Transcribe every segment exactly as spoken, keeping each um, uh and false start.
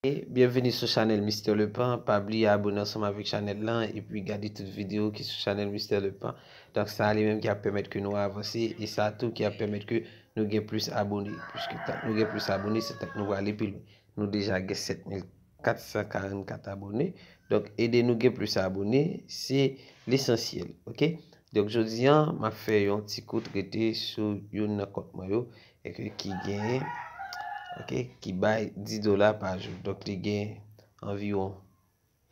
E byenveni sou chanèl Mister Lepin. Pa bliye abone ansanm avèk chanèl lan epi gade tout videyo ki sou chanèl Mister Lepin. Donk sa li menm ki ap pèmèt ke nou avanse e sa tou ki ap pèmèt ke nou gen plis abone. Piske tank nou gen plis abone, se tank nou prale pi lwen. Nou deja gen sèt mil kat san karannkat abone. Donk ede nou gen plis abone, se lesansyèl, oke? Donk jodi a, m ap fè yon ti kout rete sou youn nan kont mwen yo, e ke ki genyen, oke, ki bay dis dola pa jou. Donk li gen anviwon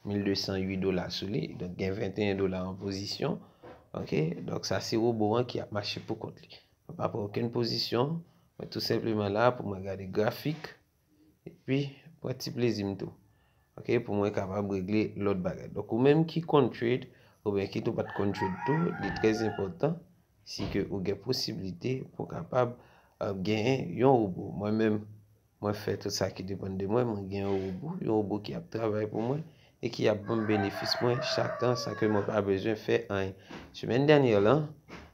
mil de san uit dola sou li. Donk gen venteyen dola an pozisyon. Oke, donk sa se wobo an ki ap mache pou kont li. Mwen pa pran okenn pozisyon, mwen tou senpleman la pou mwen gade grafik epi pran ti plezi m tou. Oke, pou mwen kapab regle lòt bagay. Donk ou menm ki konn trade oubyen ki tou pa t konn trade tou, li trè enpòtan si ke ou gen posiblite pou kapab uh, genyen yon wobo. Mwen menm, mwen fè tout sa ki depann de mwen, mwen gen yon wobo, yon wobo ki ap travay pou mwen e ki ap ban m benefis mwen chak tan san ke mwen pa bezwen fè anyen. Semèn dènyè lan,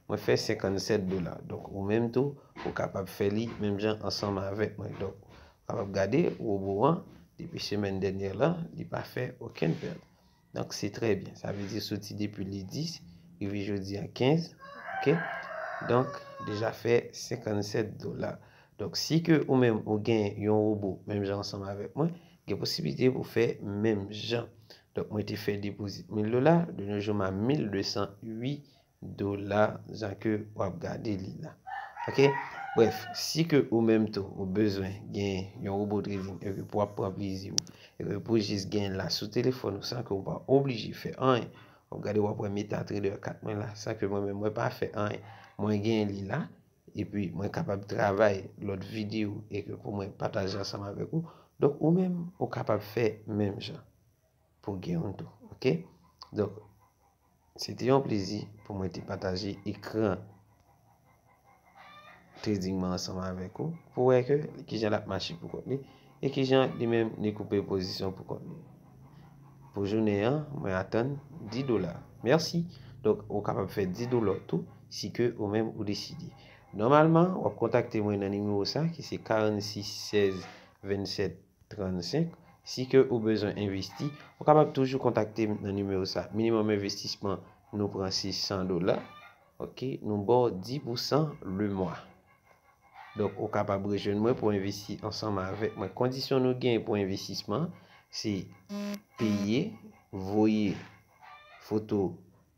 mwen fè senkannsèt dola. Donk ou menm tou, ou kapab fè li menm jan ansanm avèk mwen. Donk ou kapab gade wobo an, depi semèn dènyè lan, li pa fè okenn pèt. Donk se trè byen. Sa vle di soti depi le dis, rive jodi a kenz, oke? Donk deja fè senkannsèt dola. Donk si ke ou menm ou gen yon wobo, menm jan ansanm avèk mwen, gen posiblite pou fè menm jan. Donk mwen te fè depozit mil dola, de nos jours m a mil de san uit dola, jan ke w ap gade li la. Oke? Brèf, si ke ou menm tou, ou bezwen gen yon wobo trading, e ke pou w ap pran plezi w, e ke pou jis gen la sou telefòn ou san ke w pa oblije fè anyen, w ap gade w ap wè MetaTrader kat mwen la, san ke mwen menm mwen pa fè anyen. Mwen gen li la, epi mwen kapab travay lòt videyo e ke pou mwen pataje ansanm avèk ou. Donk ou menm, ou kapab fè menm jan pou gen yon tou, oke? Donk se te yon plezi pou mwen te pataje ekran trading mwen ansanm avèk ou pou wè ke kijan l ap mache pou kont li e kijan li menm li koupe pozisyon pou kont li. Pou jounen an, mwen atann dis dola. Mèsi. Donk ou kapab fè dis dola tou si ke ou menm ou deside. Nòmalman, w ap kontakte mwen nan nimewo sa ki se karannsis sèz vennsèt trannsenk. Si ke ou bezwen envesti, ou kapab toujou kontakte m nan nimewo sa. Minimòm envestisman nou pran se san dola. Oke, nou ba w dis pousan le mwa. Donk ou kapab rejwenn mwen pou envesti ansanm avèk mwen. Kondisyon nou gen pou envestisman se peye, voye foto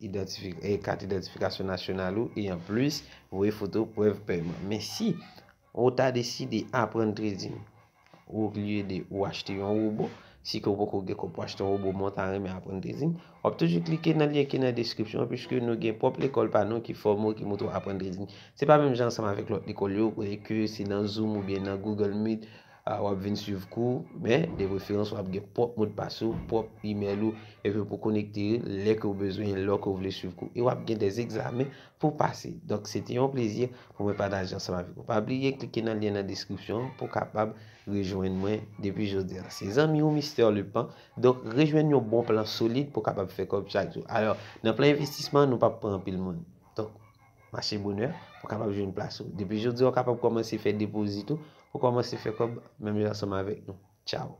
idantifik, e kat idantifikasyon nasyonal ou e anplis voye foto prèv pèman. Men si ou ta deside aprann trading olye de ou achte yon wobo, si ke ou poko gen kòb pou achte yon wobo, men w ta renmen aprann trading, w ap toujou klike nan lyen ki nan deskripsyon an, piske nou gen pwòp lekòl pa nou ki fòme w, ki montre w aprann trading. Se pa menm jan ansanm avèk lòt lekòl yo, kote ke se nan Zoom oubyen nan Google Meet, a, w ap vin swiv kou, men de preferans w ap gen pwòp modpas ou, pwòp imèl ou, epi pou konekte lè ke w bezwen, lè ke w vle swiv kou. E w ap gen de egzamen pou pase. Donk se te yon plezi pou mwen pataje ansanm avèk ou. Pa bliye klike nan lyen nan deskripsyon an pou kapab rejwenn mwen depi jodi a. Se zanmi w Mister Lepin. Donk rejwenn yon bon plan solid pou kapab fè kòb chak jou. Alò, nan plan envestisman, nou p ap pran anpil moun. Donk mache bonè pou kapab jwenn plas ou. Depi jodi a, w kapab kòmanse fè depozit ou pou kòmanse fè kòb menm jan ansanm avèk nou. Tchaw.